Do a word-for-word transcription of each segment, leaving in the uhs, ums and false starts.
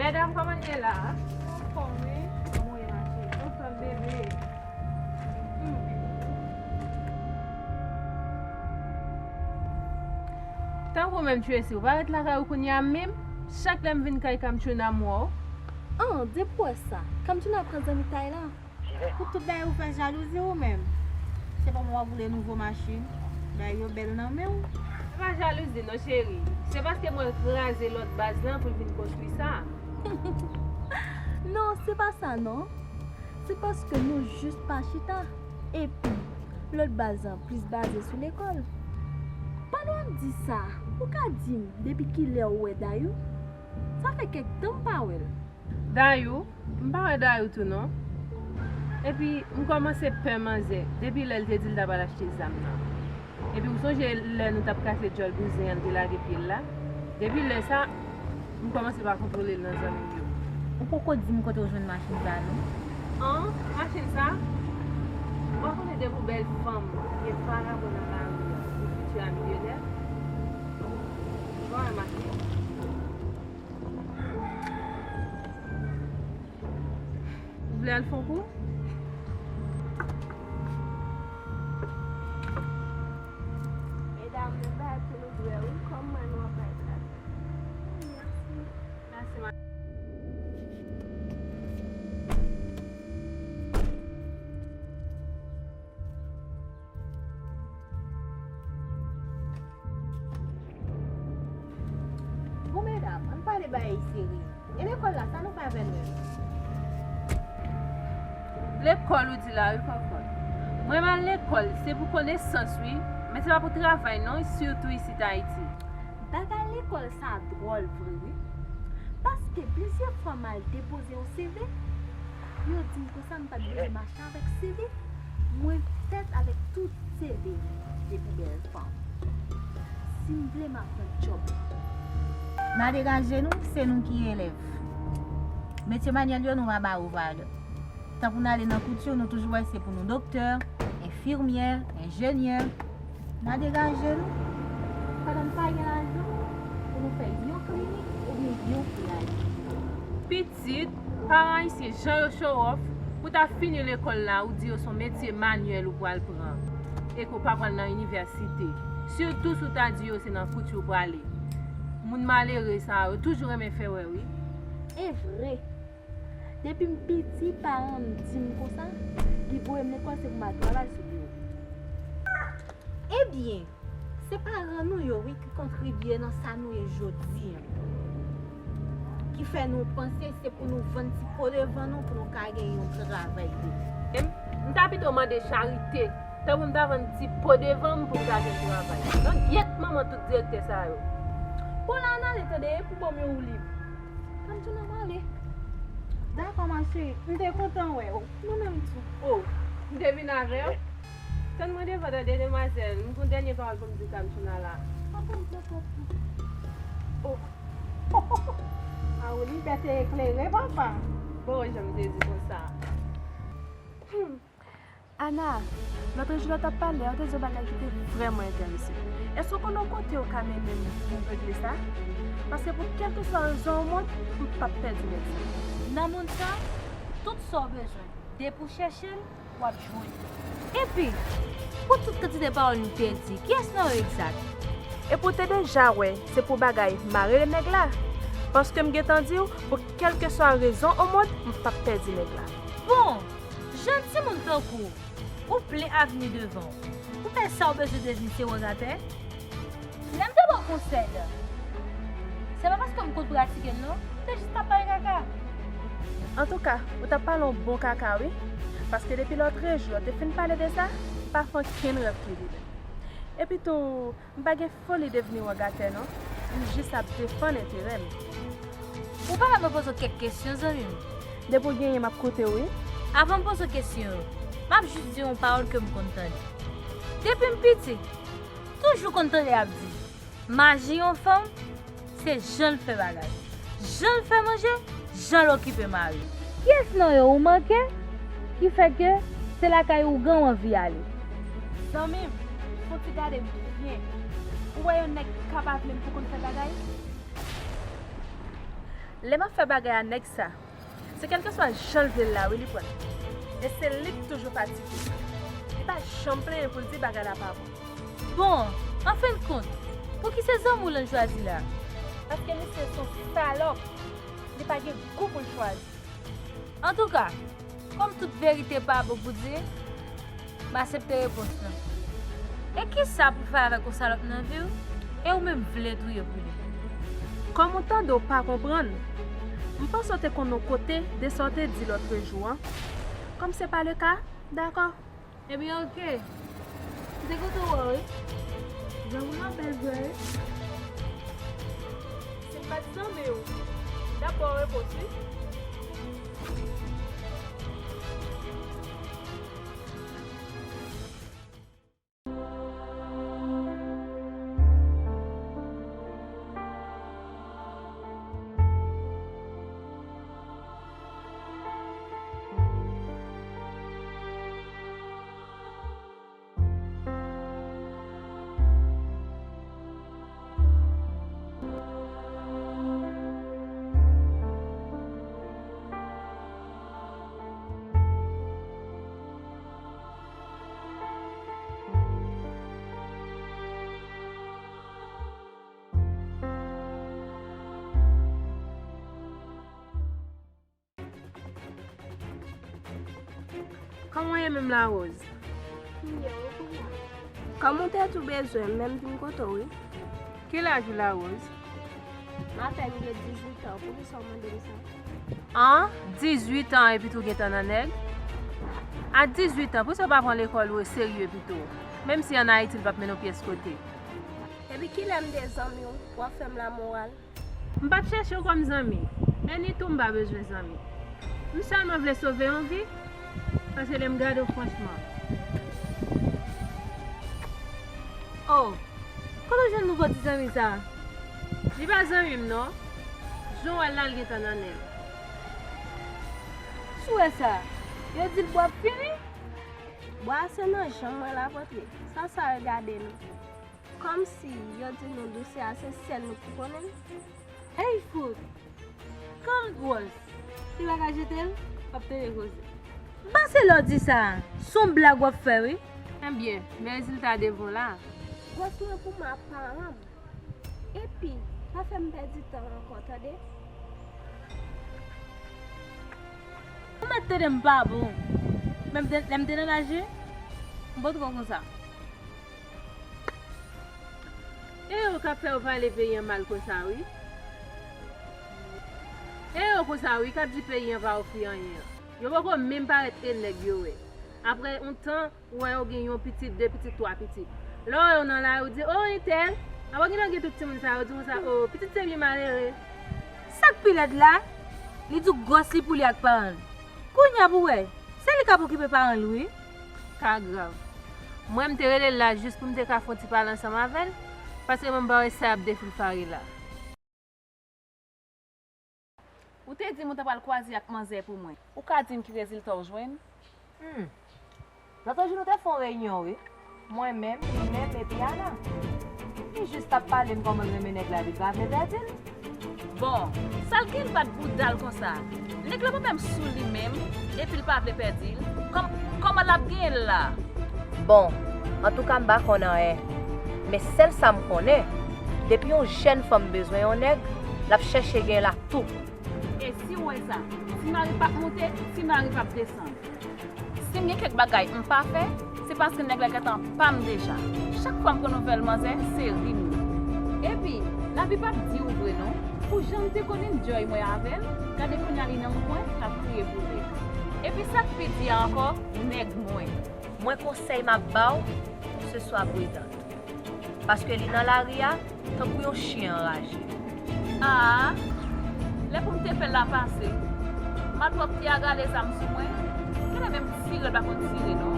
Medam, kòman n ye la? Anfòm, wi. Kòman w ye, ma cheri? Anfòm, bebe. Hmm. Tankou menm, Tracy, ou pa ret lakay ou kounye a menm? Chak lè m vin kay Kamchuna, m wè w. An, depi w wè sa, Kamchuna pran zanmitay la. Pou tout bagay ou fè jalouzi ou menm. Se pa mwen w ap boule nouvo machin. Bagay yo bèl nan men w. Se pa jalouzi non, cheri. Se paske m wè l kraze lòt baz lan pou l vin konstwi sa. Non, se pa sa non. Se paske nou jis pa chita. Epi, lòt baz lan plis baze sou lekòl. Pandan w ap di sa, ou ka di m depi kilè ou wè Dayou? Sa fè kèk tan m pa wè l. Dayou? M pa wè Dayou tou non. Epi, m kòmanse pè manzè depi lè l te di l ta pral achte zam nan. Epi, ou sonje lè nou t ap kase djòl bouzen an, l te lage pye l la? Depi lè sa, m kòmanse pa kontwole l nan zanmi m yo. Ou poko di m kote w jwenn machin sa a non. An, machin sa? Ou pa konnen depi w bèl fanm e vakabon nan lari a, ou fiti a milyonè? Ou pa wè machin? Ou vle al fè yon kou? Medam, nou bay pou nou bwè wi, kòm mwen nou ap bay gras. Mèsi. Mèsi, ma. Bon, medam, ann pale bagay serye. E lekòl la, sa nou fè avè l menm? Lekòl ou di la, wi, kòkòt. Mwen, m al lekòl, se pou konesans, wi. Men se pa pou travay, non, sitou isit Ayiti. Bagay lekòl sa dwòl vre, wi. Paske plizyè fwa m al depoze yon C V, yo di m konsa m pa t bezwen mache avèk C V. Mwen fèt avèk tout C V m depi bèl fanm. Si m vle, m ap pran djòb la. N a degaje nou, se nou ki elèv. Metye manyèl yo, nou pa ba yo valè. Tankou n ale nan kouti, nou toujou wè se pou nou doktè, enfimyè, enjenyè. N a degaje nou. Pandan n pa gen lajan pou nou fè yon klinik oubyen yon fiyaj. Pitit, paran ayisyen jan yo show off, pou w ta fini lekòl la, ou di yo se yon metye manyèl ou pral pran, e ke w pa pral nan inivèsite. Sitou si w ta di yo se nan kouti ou prale. Moun malere sa yo toujou renmen fè wè, wi. E vre. Depi m piti, paran m di m konsa, li voye m lekòl se pou m al travay sou biwo. Ebyen, se paran nou yo, wi, ki kontribye nan sa nou ye jodi a. Ki fè nou panse se pou nou vann ti po devan nou pou nou ka gen yon travay demen. M, m ta pito mande charite, tankou m ta vann ti po devan m pou m ta jwenn travay. Nan gyèt manman tout direktè sa yo. Bon, la n ale tande, e pou ban m yon woulib. Ann tounen ale. Dakò, ma cheri. M te kontan wè w. Mwen menm tou. Oh, m te vin avè w. Tann mwen devan, tande, demwazèl. M gon dènye pawòl pou m di Kamchuna la. Papa m pran kòb tou. Oh. A, Wilibè te eklere, papa. Bon, jan m te di konsa. Hmm. Ana, lòt jou lè w t ap pale a, w te di yon bagay ki te vrèman enterese m. Èske w konn yon kote w ka mennen m pou m regle sa? Paske pou kèlkeswa rezon o mond, m p ap pèdi nèg sa. Nan mond sa, tout sa w bezwen, depi w chèche l, w ap jwenn li. Epi, pou tout kantite pawòl nou te di, kiyès nan yo egzak? Epi w te deja wè, se pou bagay mare nèg la. Paske m gentan di w, pou kèlkeswa rezon o mond, m p ap pèdi nèg la. Bon, jèn timoun tankou w, ou plen avni devan w. Ou fè sa w bezwen devni se wògatè? Lè m te ba w konsèy la, se pa paske m konn pratike l non, m te jis t ap pale kaka. Antouka, ou t ap pale yon bon kaka wi, paske depi lòtrejou w te fin pale de sa, m pa fè ankenn rèv ki vide. Epi tou, m pa gen foli devni wògatè non, m jis ap defann enterè m. Ou pa wè mwen poze w kèk kesyon, zanmi m? Depi w genyen, m ap koute w wi. Avan m poze w kesyon yo, m ap jis di w yon pawòl ke m konn tande. Depi m piti, toujou konn tande y ap di, maji yon fanm, se jan l fè bagay, jan l fè manje, jan l okipe mari l. Kiyès nan yo ou manke ki fè ke se lakay ougan w anvi ale? Zanmi m, fò w ti gade m byen. Ou wè yon nèg ka pa vle m pou konn fè bagay? Lè m ap fè bagay a nèg sa, se kèlkeswa jan l vle l la wi li pran l. E se li k toujou fatige. Li pa janm plenyen pou l di bagay la pa bon. Bon, anfendkont, pouki se zanmi w l ann chwazi la? Paske misye se yon salòp. Li pa gen gou pou l chwazi. Antouka, kòm tout verite pa bon pou di, m aksepte repons lan. E kisa pou fè avèk yon salòp nan vi w, e ou menm vle touye pou li? Kòm ou tande w pa konprann, m panse w te konn yon kote de sa w te di lòtrejou an. Kòm se pa le ka, dakò. Ebyen, oke. M te kontan wè w, wi. Zanmi w lan bèl vre, wi. Si m pa t zanmi w, m t ap ba w repons, wi. Kòman w ye menm Larose? M byen, ou kòman? Kòm ou te tou bezwen m, men m vin kote w, wi. Ki laj ou Larose? M apèn gen dizuit an, poukisa w mande m sa? An, dizuit an epi tou gentan nan nèg? A dizuit an, poukisa w pa pran lekòl ou oserye pito? Menm si ann Ayiti, l p ap mennen w pyès kote. Epi kilè m te zanmi w, w ap fè m lamoral? M pa t chèche w kòm zanmi, e ni tou m pa bezwen zanmi. M sèlman vle sove yon vi, paske lè m gade w franchman. Oh, kote w jwenn nouvo ti zanmi sa? Li pa zanmi m non. Jan w wè l la, l gentan nan nèg. Si w wè sa, yo di l bwa ap fini. Bwa a se nan janm mwen l ap antre. Sa sa regade nou? Kòmsi yo di nou dousè a se sèl nou ki konnen l. Hey fout! Kòm gwòs, li pa ka jete l, w ap tande koze. M panse lè w di sa, se yon blag w ap fè wi. Ebyen, men rezilta devan w la. Gwòs mwen pou m ap paran m. Epi, pa fè m pèdi tan ankò, tande? Ou mèt tande m pa bon. Men m te, lè m te nan laj li, m potko konsa. E yo k ap fè yo pale peyi an mal konsa wi. E yo konsa wi k ap di peyi an pa ofri anyen an. Yo poko menm parèt e nèg yo wè. Apre yon tan, ou wè yo gen yon pitit, de pitit, twa pitit. Lè w wè yo nan lari, ou di, "O, entèl." Apre gen lè w gen tout timoun sa yo, di konsa, "O, pitit se li malere." Sa k pi rèd la, li di w gwòs li pou li ak paran l. Kounye a pou w wè, se li k ap okipe paran l wi. Ka grav. Mwen, m te rele l la jis pou m te ka fè yon ti pale ansanm avè l, paske mwen, m pa wè sa y ap defilfare la. Ou te di m ou ta pral kwaze ak manzè pou mwen. Ou ka di m ki rezilta w jwenn? Hmm. Lòt jou nou te fè yon reyinyon, wi. Mwen menm, li menm, epi Ana. Li jis t ap pale m kòman l renmen nèg la, epi l pa vle pèdi l. Bon, sa l gen l bat bouda l konsa? Nèg la pa menm sou li menm, epi l pa vle pèdi l. Kòm-, kòman l ap genyen l la? Bon, antouka m pa konn anyen. Men sèl sa m konnen, depi yon jèn fanm bezwen yon nèg, l ap chèche genyen l ak tou. E si w wè sa, ti mari p ap monte, ti mari p ap desann. Si m gen kèk bagay m pa fè, se paske nèg la gentan pa m deja. Chak fwa m pran nouvèl manzè, se ri m ye. Epi, lavi p ap di ou vre non. Pou jan m te konn enjoy mwen avè l, gade kounye a li nan yon kwen, l ap kriye pou nèg. Epi sa k pi di a ankò, nèg mwen. Mwen konsèy m ap ba w, se swa pridan. Paske li nan lari a, tankou yon chen anraje. Ah, lè pou m te fè l la pase. Malpwòpte a rale zam sou mwen, genlè menm tire l pa konn tire non.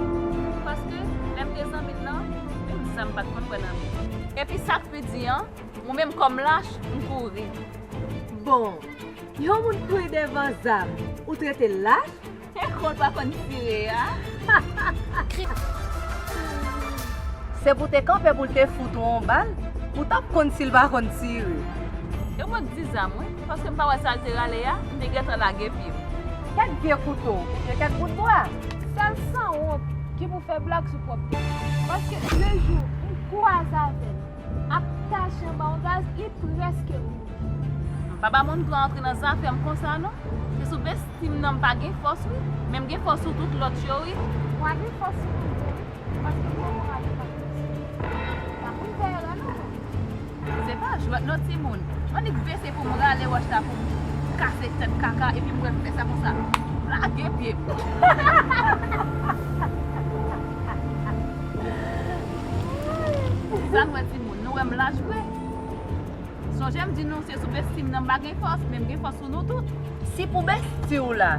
Paske lè m te zanmi l lan, menm zam m pa t konn wè nan men l. Epi sa k pi di an, mwen menm kòm lach, m kouri. Bon, yon moun kouri devan zam, ou trete l lach? E kon l pa konn tire a. Se pou te kanpe pou l te fout ou yon bal, ou t ap konn si l pa konn tire. E mwen k di zam, wi, paske m pa wè sa l te rale a, m te gentan lage pye m. Kèk vye kouto, oubyen kèk bout bwa. Sèl sanwont ki pou fè blag sou pwòp tèt li. Paske lejou m kwaze avè l ap tache anba yon gaz, li prèske mouri. M pa ba moun dwa antre nan zafè m konsa non. Se sou bestim nan m pa gen fòs wi, men m gen fòs sou tout lòt yo wi. W a gen fòs sou moun yo wi, paske mwen moral yo pa posib. Pa konn fè erè non. Se pa jwèt non timoun. Annik veye pou m rale wòch la pou m kase tèt kaka epi m wè m fè sa konsa. Lage pye m. Sa n wè timoun, nou wè m laj vre. Sonje m di nou se sou bestim nan m pa gen fòs, men m gen fòs sou nou tout. Si pou besti w la,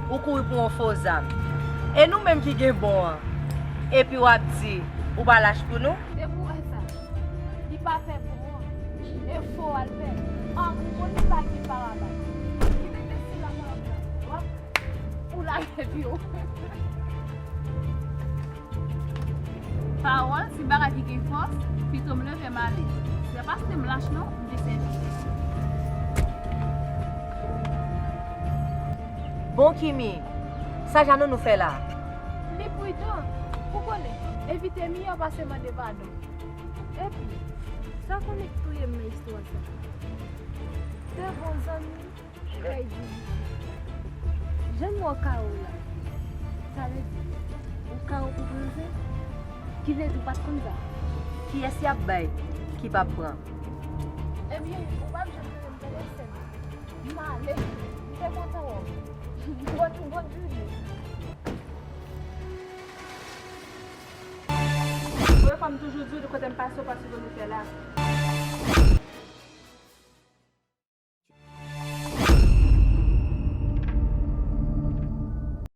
ou kouri pou yon fo zam, e nou menm ki gen bon an, epi w ap di ou pa lach pou nou? Depi w wè sa, li pa fè bon an, e fo a l fè. An, ou konn li pa gen parabay. Ki te besti la pa w la, w ap, ou lage pye w. Pawòl, se bagay ki gen fòs, pito m leve m ale. Se pa paske m lach non, m te sèvi. Bon Kimi, sa Janou nou fè la? Li pridan, ou konnen, evite miyò pase mande padon. Epi, sa konnen k touye m nan istwa sa. De bon zanmi, Kay di, jan m wè w kawo la, sa vle di, ou kawo pou pran zen? Ki vle di w pa t konn sa? Kiyès y ap bay ki p ap pran? Ebyen, ou p ap janm tande m tande sè m. M ale, m te kontan wè w. Bòn, bòn jounen. Premye fwa m toujou di w, kote m pase, w pa sipoze fè la.